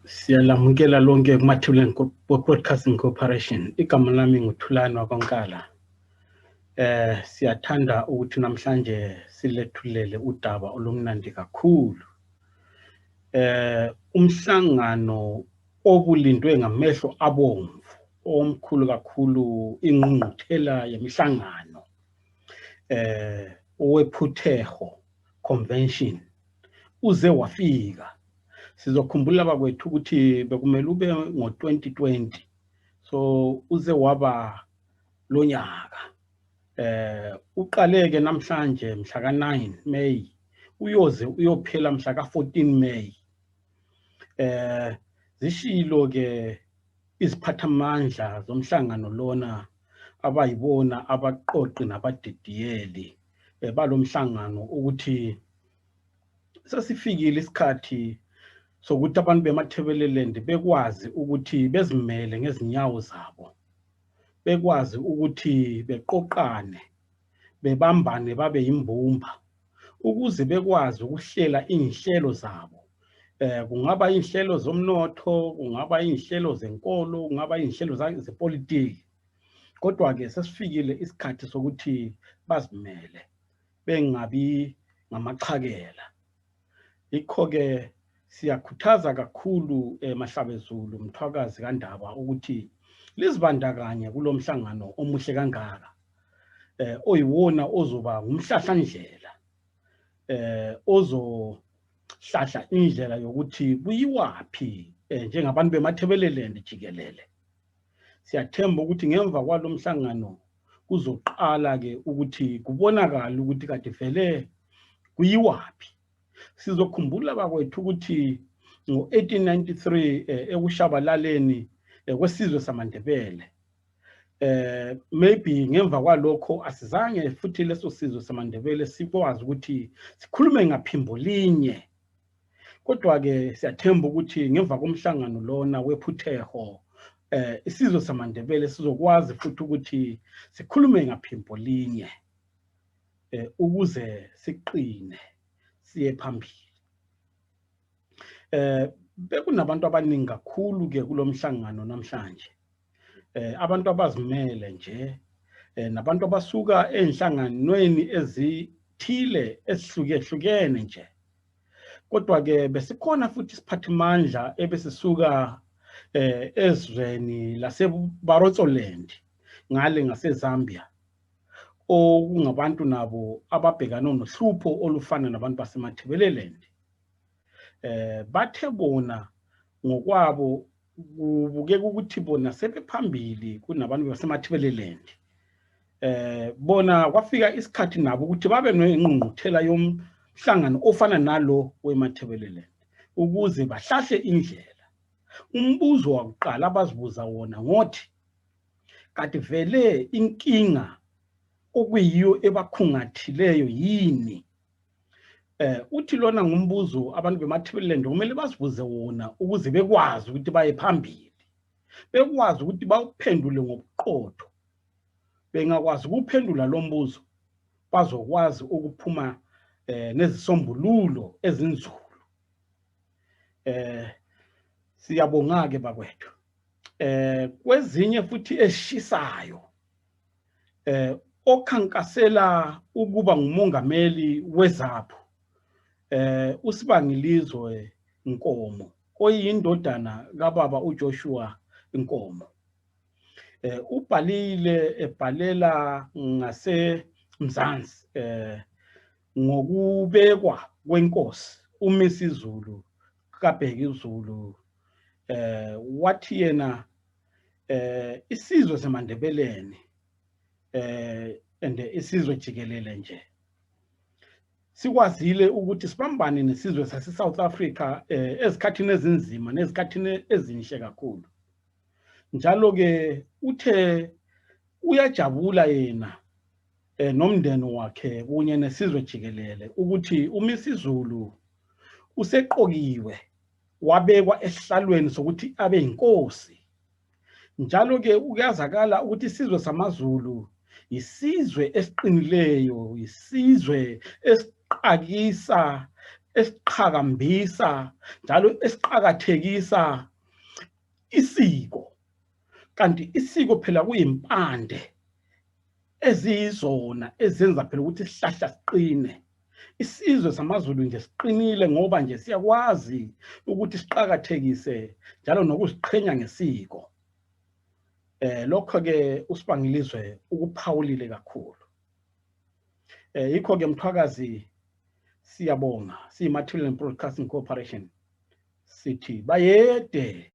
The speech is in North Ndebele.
Siyalamukela lonke kuMatabeleland Broadcasting Corporation. Igama lami nguThulani waKwaNkala. Siyathanda ukuthi namhlanje silethulele udaba olumnandi kakhulu. Umhlangano obulindwe ngamehlo abomvu omkhulu kakhulu ingqungquthela yemihlangano Phutheho Convention uze wafika. Sizokhumbula bakwethu ukuthi bekumele ube ngo-2020 so uze waba lonyaka. Uqaleke namhlanje mhla ka-9 May uyoze uyophela mhla ka-14 May. Zishilo ke iziphathamandla zomhlangano lona abayibona abaqoqi nabadidiyeli balomhlangano ukuthi sesifikile isikhathi sokuthi abantu beMatabeleland bekwazi ukuthi bezimele ngezinyawo zabo, bekwazi ukuthi beqoqane, bebambane babe yimbumba ukuze bekwazi ukuhlela inhlelo zabo. Kungaba inhlelo zomnotho, kungaba inhlelo zenkolo, kungaba inhlelo zepolitiki. Kodwa ke sesifikile isikhathi sokuthi bazimele bengabi ngamachakela. Ikho ke siyakhuthaza kakhulu Mahlabezulu Mthwakazi kaNdaba ukuthi lizibandakanye kulomhlangano omuhle kangaka. Oyiwona ozoba ngumhlahlandlela. Ozohlahla indlela yokuthi kuyiwaphi njengabantu beMatabeleland jikelele. Siyathemba ukuthi ngemva kwalomhlangano kuzoqala ke ukuthi kubonakala ukuthi kade vele kuyiwaphi. Sizokhumbula bakwethu ukuthi ngo-1893 ekushabalaleni kwesizwe samaNdebele. Maybe ngemva kwalokho asizange futhi leso sizwe samaNdebele sikwazi ukuthi sikhulume ngaphimbo linye. Kodwa ke siyathemba ukuthi ngemva komhlangano lona Phutheho isizwe samaNdebele sizokwazi futhi ukuthi sikhulume ngaphimbo linye ukuze siqine siye phambili. Bekunabantu abaningi kakhulu ke kulomhlangano namhlanje. Abantu abazimele nje nabantu abasuka enhlanganweni ezithile ezihlukehlukene nje. Kodwa ke besikhona futhi isiphathimandla ebesisuka ezweni laseBarotseland ngale ngaseZambia. Okungabantu nabo ababhekana nohlupho olufana nabantu baseMatabeleland. Bathe bona ngokwabo kubuke ukuthi bona sebephambili kunabantu baseMatabeleland. Bona kwafika isikhathi nabo ukuthi babe nengqungquthela yomhlangano ofana nalo weMatabeleland ukuze bahlahle indlela. Umbuzo wakuqala abazibuza wona ngothi kade vele inkinga okuyiyo ebakhungathileyo yini? Uthi lona ngumbuzo abantu beMatabeleland kumele bazibuze wona ukuze bekwazi ukuthi baye phambili. Bekwazi ukuthi bawuphendule ngobuqotho. Bengakwazi ukuphendula lo mbuzo bazokwazi ukuphuma nezisombululo ezinzulu. Siyabonga ke bakwethu. Kwezinye futhi eshisayo okhankasela ukuba ngumongameli wezaphu uSibangilizwe Nkomo oyindodana kaBaba uJoshua Nkomo. Ubhalile ebhalela ngaseMzansi ngokubekwa kwenkosi uMisizulu kaBheki uZulu. Wathi yena isizwe samaNdebeleni isizwe jikelele nje sikwazile ukuthi sibambane nesizwe sase-South Africa ezikhathini ezinzima nezikhathini ezinhle kakhulu. Njalo ke uthe uyajabula yena nomndeni wakhe kunye nesizwe jikelele ukuthi uMisizulu useqokiwe wabekwa esihlalweni sokuthi abe inkosi. Njalo ke kuyazakala ukuthi isizwe samaZulu isizwe esiqinileyo, isizwe esiqakisa esiqhakambisa njalo esiqhakathekisa isiko. Kanti isiko phela kuyimpande ezizona ezenza phela ukuthi isihlahla siqine. Isizwe samaZulu nje siqinile ngoba nje siyakwazi ukuthi siqhakathekise njalo nokuziqhenya ngesiko. Lokho ke uSibangilizwe ukuphawulile kakhulu. Yikho ke mthwakazi siyabonga siyi Matabeleland Broadcasting Corporation sithi bayede